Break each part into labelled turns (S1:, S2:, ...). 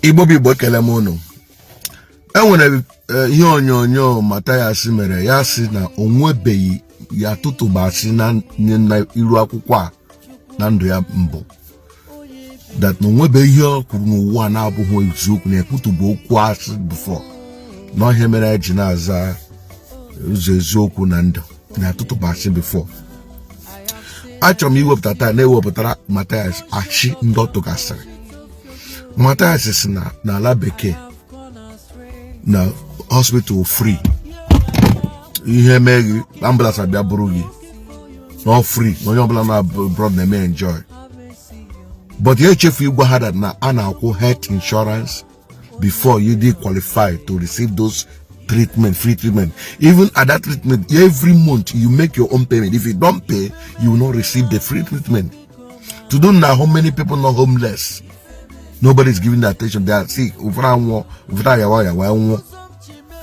S1: Igbo bụ Igbo, ekele m unu. E nwere ihe onyonyo Mathias mere, ya sị na o nwebeghị ya tụtụbasị na iru akwụkwọ a na ndụ ya mbụ, that na onwebeghị ihe ọ kwuru n'ụwa na-abụghị eziokwu, na ekwutụbụ okwu asị before, na ihe mere eji na-aza ụzọ eziokwu na ndụ na atụtụbasị before. Achọrọ m iwepụta taa na-ewepụtara Mathias achị ndị ọ tụgasịrị. Mathias si na n'ala bekee na hospital free, ihe mee gị, ambulance abịa buru gị, no free, na onye ọbụla na abroad na-eme enjoy. But ya echefu ịgwa ha that na a na-akwụ health insurance before you dey qualify to receive those treatment, free treatment. Even at that treatment, every month you make your own payment. If you don't pay, you will not receive the free treatment. To don't know how many people not homeless, nobody is giving the attention. They are sick, ụfọdụ anwụọ, ụfọdụ ayawa ayawa nwụọ,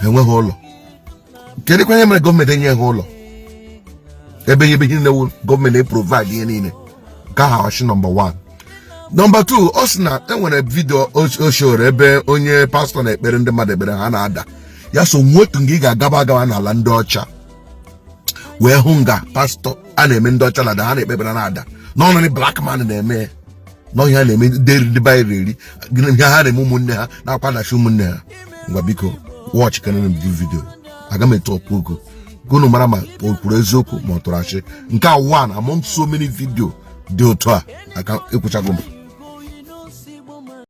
S1: ha enweghị ụlọ. Kedu kwa ihe mere gọọmenti enye ha ụlọ ebe ihe niile gọọmenti na-eprovide ihe niile? Nke ahụ ọchị number 1. Number 2, ọ sị na enwere video o showere ebe onye pastọ na-ekpere ndị mmadụ ekpere, ha na-ada. Ya so nwetu nga ị ga-agaba agawa n'ala ndị ọcha wee hụ nga pastọ a na-eme ndị ọcha na-ada, ha na-ekpe ekpere na-ada, n'ọnụ black man na-eme n'ọhịa na-eme ndị ndị baịrị eri ihe ha na-eme ụmụnne ha, na-akwadachi ụmụnne ha. Ngwa, biko, watch kenene m video. Aga m etu ọkwu okwu ka unu mara ma o kwuru eziokwu ma ọ tụrụ achị. Nke a one among so many video dị otu a. Aka ekwuchago m.